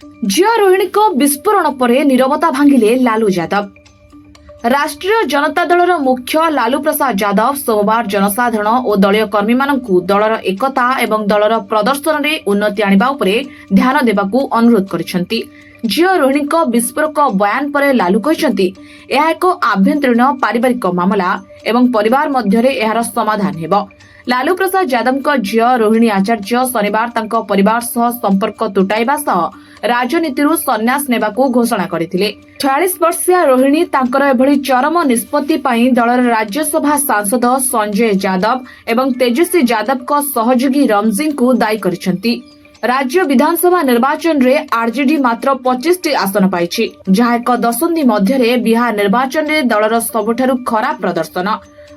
ଝିଅ ରୋହିଣୀଙ୍କ ବିସ୍ଫୋରଣ ପରେ ନିରବତା ଭାଙ୍ଗିଲେ ଲାଲୁ ଯାଦବ। ରାଷ୍ଟ୍ରୀୟ ଜନତା ଦଳର ମୁଖ୍ୟ ଲାଲୁ ପ୍ରସାଦ ଯାଦବ ସୋମବାର ଜନସାଧାରଣ ଓ ଦଳୀୟ କର୍ମୀମାନଙ୍କୁ ଦଳର ଏକତା ଏବଂ ଦଳର ପ୍ରଦର୍ଶନରେ ଉନ୍ନତି ଆଣିବା ଉପରେ ଧ୍ୟାନ ଦେବାକୁ ଅନୁରୋଧ କରିଛନ୍ତି। ଝିଅ ରୋହିଣୀଙ୍କ ବିସ୍ଫୋରକ ବୟାନ ପରେ ଲାଲୁ କହିଛନ୍ତି, ଏହା ଏକ ଆଭ୍ୟନ୍ତରୀଣ ପାରିବାରିକ ମାମଲା ଏବଂ ପରିବାର ମଧ୍ୟରେ ଏହାର ସମାଧାନ ହେବ। ଲାଲୁ ପ୍ରସାଦ ଯାଦବଙ୍କ ଝିଅ ରୋହିଣୀ ଆଚାର୍ଯ୍ୟ ଶନିବାର ତାଙ୍କ ପରିବାର ସହ ସମ୍ପର୍କ ତୁଟାଇବା ସହ ରାଜନୀତିରୁ ସନ୍ନ୍ୟାସ ନେବାକୁ ଘୋଷଣା କରିଥିଲେ। 46 ବର୍ଷୀୟା ରୋହିଣୀ ତାଙ୍କର ଏଭଳି ଚରମ ନିଷ୍ପତ୍ତି ପାଇଁ ଦଳର ରାଜ୍ୟସଭା ସାଂସଦ ସଞ୍ଜୟ ଯାଦବ ଏବଂ ତେଜସ୍ୱୀ ଯାଦବଙ୍କ ସହଯୋଗୀ ରମଜିଙ୍କୁ ଦାୟୀ କରିଛନ୍ତି। ରାଜ୍ୟ ବିଧାନସଭା ନିର୍ବାଚନରେ ଆରଜେଡି ମାତ୍ର 25ଟି ଆସନ ପାଇଛି, ଯାହା ଏକ ଦଶନ୍ଧି ମଧ୍ୟରେ ବିହାର ନିର୍ବାଚନରେ ଦଳର ସବୁଠାରୁ ଖରାପ ପ୍ରଦର୍ଶନ।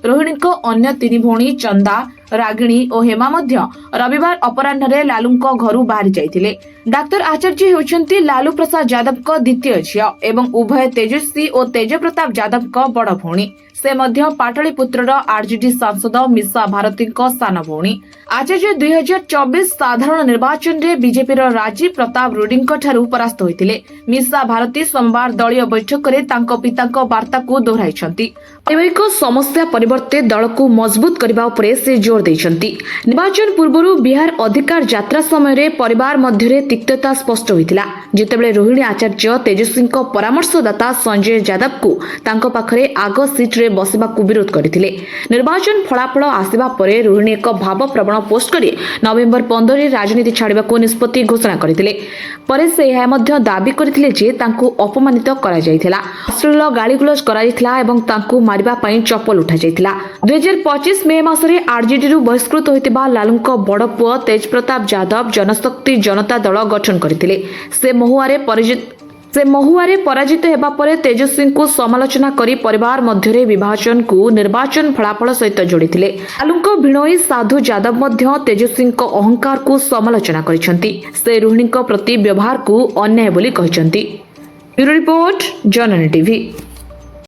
ରୋହିଣୀଙ୍କ ଅନ୍ୟ ତିନି ଭଉଣୀ ଚନ୍ଦା, ରାଗିଣୀ ଓ ହେମା ମଧ୍ୟ ରବିବାର ଅପରାହ୍ନରେ ଲାଲୁଙ୍କ ଘରୁ ବାହାରି ଯାଇଥିଲେ। ଡାକ୍ତର ଆଚାର୍ଯ୍ୟ ହେଉଛନ୍ତି ଲାଲୁ ପ୍ରସାଦ ଯାଦବଙ୍କ ଦ୍ୱିତୀୟ ଝିଅ ଏବଂ ଉଭୟ ତେଜସ୍ୱୀ ଓ ତେଜ ପ୍ରତାପ ଯାଦବଙ୍କ ବଡ଼ ଭଉଣୀ। ସେ ମଧ୍ୟ ପାଟଳିପୁତ୍ରର ଆରଜେଡି ସାଂସଦ ମିଶା ଭାରତୀଙ୍କ ସାନ ଭଉଣୀ। ଆଚାର୍ଯ୍ୟ 2024 ସାଧାରଣ ନିର୍ବାଚନରେ ବିଜେପିର ରାଜୀବ ପ୍ରତାପ ରୁଡିଙ୍କଠାରୁ ପରାସ୍ତ ହୋଇଥିଲେ। ମିଶା ଭାରତୀ ସୋମବାର ଦଳୀୟ ବୈଠକରେ ତାଙ୍କ ପିତାଙ୍କ ବାର୍ତ୍ତାକୁ ଦୋହରାଇଛନ୍ତି। ପାରିବାରିକ ସମସ୍ୟା ପରିବର୍ତ୍ତେ ଦଳକୁ ମଜବୁତ କରିବା ଉପରେ ସେ ଜୋର ଦେଇଛନ୍ତି। ନିର୍ବାଚନ ପୂର୍ବରୁ ବିହାର ଅଧିକାର ଯାତ୍ରା ସମୟରେ ପରିବାର ମଧ୍ୟରେ ତିକ୍ତତା ସ୍ପଷ୍ଟ ହୋଇଥିଲା, ଯେତେବେଳେ ରୋହିଣୀ ଆଚାର୍ଯ୍ୟ ତେଜସ୍ୱୀଙ୍କ ପରାମର୍ଶଦାତା ସଞ୍ଜୟ ଯାଦବଙ୍କୁ ତାଙ୍କ ପାଖରେ ଆଗ ସିଟ୍ରେ ବସିବାକୁ ବିରୋଧ କରିଥିଲେ। ନିର୍ବାଚନ ଫଳାଫଳ ଆସିବା ପରେ ରୋହିଣୀ ଏକ ଭାବପ୍ରବଣ ପୋଷ୍ଟ କରି ନଭେମ୍ବର 15ରେ ରାଜନୀତି ଛାଡ଼ିବାକୁ ନିଷ୍ପତ୍ତି ଘୋଷଣା କରିଥିଲେ। ପରେ ସେ ଏହା ମଧ୍ୟ ଦାବି କରିଥିଲେ ଯେ ତାଙ୍କୁ ଅପମାନିତ କରାଯାଇଥିଲା, ଅଶ୍ଳୀଳ ଗାଳିଗୁଲଜ କରାଯାଇଥିଲା ଏବଂ ତାଙ୍କୁ ମାରିବା ପାଇଁ ଚପଲ ଉଠାଯାଇଥିଲା। 2025 ମେ ମାସରେ ଆରଜେଡିରୁ ବହିଷ୍କୃତ ହୋଇଥିବା ଲାଲୁଙ୍କ ବଡ଼ ପୁଅ ତେଜ ପ୍ରତାପ ଯାଦବ ଜନଶକ୍ତି ଜନତା ଦଳ ଗଠନ କରିଥିଲେ। ସେ ମହୁଆରେ ପରାଜିତ ହେବା ପରେ ତେଜସ୍ୱୀଙ୍କୁ ସମାଲୋଚନା କରି ପରିବାର ମଧ୍ୟରେ ବିଭାଜନକୁ ନିର୍ବାଚନ ଫଳାଫଳ ସହିତ ଯୋଡ଼ିଥିଲେ। ଲାଲୁଙ୍କ ଭିଣୋଇ ସାଧୁ ଯାଦବ ମଧ୍ୟ ତେଜସ୍ୱୀଙ୍କ ଅହଙ୍କାରକୁ ସମାଲୋଚନା କରିଛନ୍ତି। ସେ ରୋହିଣୀଙ୍କ ପ୍ରତି ବ୍ୟବହାରକୁ ଅନ୍ୟାୟ ବୋଲି କହିଛନ୍ତି। ବ୍ୟୁରୋ ରିପୋର୍ଟ, ଜନନୀ ଟିଭି।